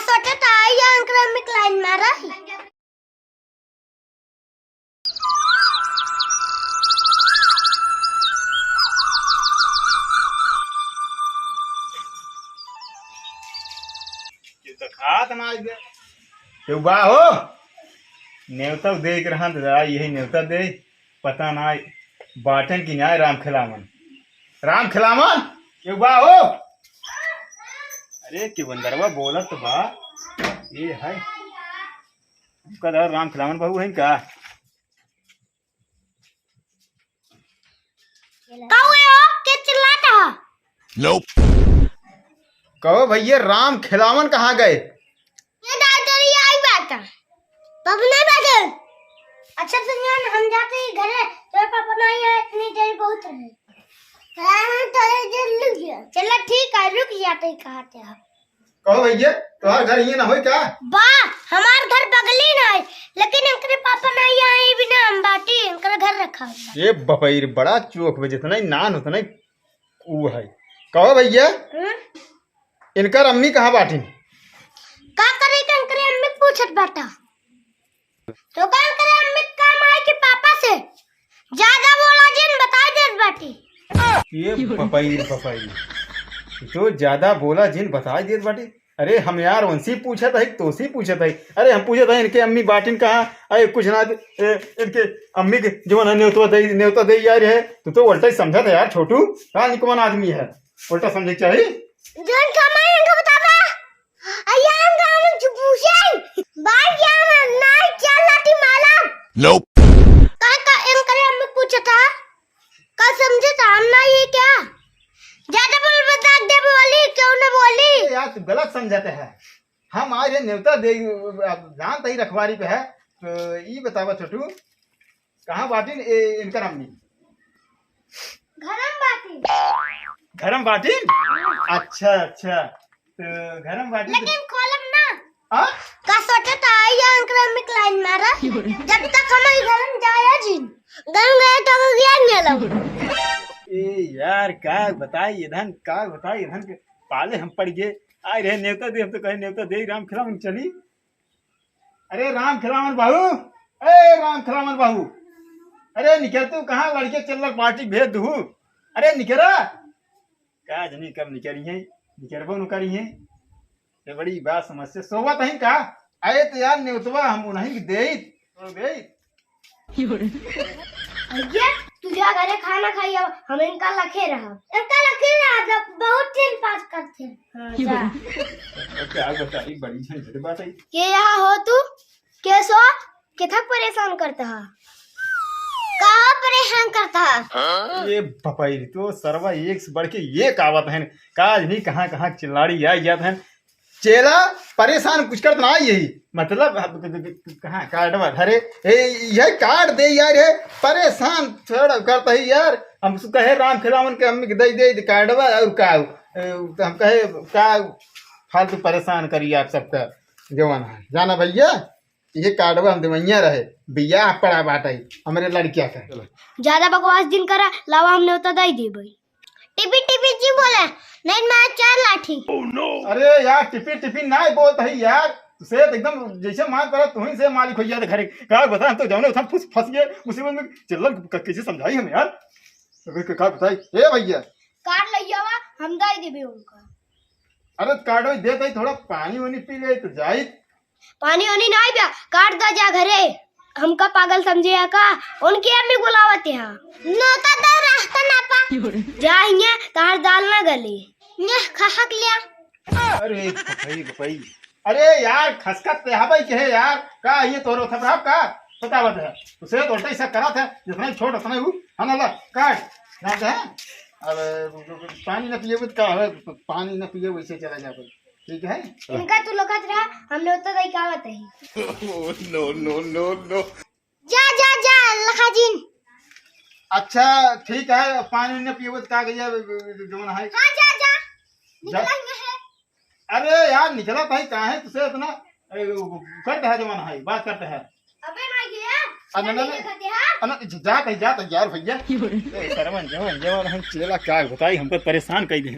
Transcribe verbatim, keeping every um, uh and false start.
सोचे तो आई अंकल में लाइन मारा ही। ये तो खात ना आज। केहू बा हो? नेवता दे के रहन तो जा, यही नेवता दे। पता ना बाटन की ना राम खिलावन। राम खिलावन, केहू बा हो? अरे, के बंदरवा बोलत तो बा। ये है। कदा राम खिलावन बहू है का? का हुए हो? के चिल्लाता है? कहो भैया, राम खिलावन कहाँ गए? ये दादा, ये आई बात है। तब नहीं बाटे। अच्छा सुनिए ना, हम जाते ही घरे, तेरे पापा नहीं आए, इतनी देर बहुत है। हाँ, तो ये जल्दी रुक जा। चलो ठीक है, रुक जाते ही, कहाँ थे आप? कहो भैया, तुम्हार घर ये ना होई का? बा, हमार घर बगली ना है, लेकिन इनके पापा नहीं आए बिना हम बाटी, इनका घर रखा होता। ये बपैर बड़ा चोख बे, जितना ही नान उतना ही ऊ है। कहो भैया, हम्म? इनकर अम्मी कहाँ बाटिन? का करे के इनकरे अम्मी पूछत बाटा? तो का करे अम्मी काम आए के पापा से? ज्यादा बोला जिन बताई देत बाटी। ये पपाई रे पपाई, तो ज्यादा बोला जिन बताई देत बाटी। अरे हम यार उनसे पूछत है, तो से पूछत है। अरे हम पूछत है इनके अम्मी बाटिन कहाँ? अरे कुछ ना, ए, इनके अम्मी के जो ना नेवता दे, नेवता दे यार है, तू तो उल्टा ही समझत है यार छोटू। का निकमन आदमी है, उल्टा समझे के चाहिए। जौन समय इनको बतावा, अय्या हम गाने जो पूछे, बार क्या ना, ना चल लाठी माला। का, का इनकरे अम्मी पूछत है? का समझे तो हम ना ये क्या? ज्यादा बोल बता दे बोली, क्यों ना बोली? ए यार, तू गलत समझत है। हम आज ये नेवता दे, अब जानत ही रखवारी पे है, तो ई बतावा छोटू, कहाँ बाटिन ए, इनकर अम्मी? घरम बाटिन। घरम बाटिन? अच्छा, अच्छा, तो घरम बाटिन तो लेकिन खोलब ना। हाँ? का सोचे तो आई अंकल में लाइन मारा। जब तक हमारे घर में जाया जी, घर में गए तो गया नहीं लो। ए यार, का बताई इधन, का बताई इधन के पाले हम पड़ गए। आए रहे नेवता दे, हम तो कहे नेवता दे, राम खिलावन चली। अरे राम खिलावन बाबू, ए राम खिलावन बाबू, अरे निकर तू, कहाँ लड़के चिल्लर पार्टी भेज दू। अरे निकरा, का जनी कब निकरी है, निकरबो न करी है। ये बड़ी बात समस्या, सोवत है का? अरे तो यार नेवतवा हम उन्हीं के देइत, तो देइत। भैया, तू जा घरे खाना खाई, अब हम इनका लखे रहा। इनका लखे रहा, जब बहुत दिन पास करते हैं। हाँ, जा। और क्या बताई, बड़ी झंझट बात है। के यहाँ हो तू? के सो? किथा परेशान करता है? कहाँ परेशान करता है? ये भपाई तो सरवा एक से बढ़ के एक आवत है। काज नहीं कहाँ कहाँ चिल्लाड़ी आ जात है। चेला परेशान कुछ करत ना यही, मतलब, अब क-, क-, क-, कहाँ कार्डवा धरे, ए, यह कार्ड दे यार, है परेशान थोड़ा करता ही यार। हम सु कहे राम खिलावन के अम्मी के दे दे कार्डवा और का, ए, तो हम कहे का फालतू परेशान करी आप सबका जवान है। जाना भैया, ये कार्डवा हम देवैया रहे, बियाह पड़ा बाटे हमरे लड़किया का। ज्यादा बकवास जिन करा, लावा हम नेवता दे देबे। टिपी टिपी जी बोले, नहीं मार चार लाठी। अरे यार, टिपी टिपी ना बोलत है यार, से तो एकदम जैसे मान पड़ा तुहीं से मालिक हो गया था घरे। का बता, हम तो जाने उठा फंस फंस गए मुसीबत में। चल क-, कैसे समझाई हम यार? अबे क-, का बताई? ए भैया, कार्ड ले आवा, हम दे देबे उनका। अरे कार्ड दे दे, थोड़ा पानी वानी पी ले तो जाई। पानी वानी नाई बा, काट दा जा घरे। हमका पागल समझे है का? उनके अम्मी बुलावत है। नोता तो रास्ता ना पा। जा हियां, तार दाल ना गली। ने खहक लिया। अरे भाई, भाई। अरे यार, खसकत ते हबै के है यार। का ये तोरो थपरा का? पता बता। उसे तो ऐसा करा था, जितना ही छोट उतना ही ऊ। हाँ ना, ला, काट। जानते हैं? अब पानी ना पिए तो का है? पानी ना पिए वैसे चला जाए। ठीक है? इनका तू लोग रहा, हम लोग तो नहीं कहावत है। Oh, no, no, no, no। जा, जा, जा, लखा जिन। अच्छा, ठीक है, पानी उन्ने पियबो तो का गया, जवन है। हाँ, जा, जा। जा। निकला ही है। अरे यार, निकला भाई, काहे तुसे इतना, ए, करते है जवन है, बात करते हैं। अबे ना ये, अरे ना, ना, ना। करते हैं। अरे ना, जात है, जात है यार भैया। ए, सरवन, जवन, जवन हम चेला क्या बताई, हमको परेशान कर दे।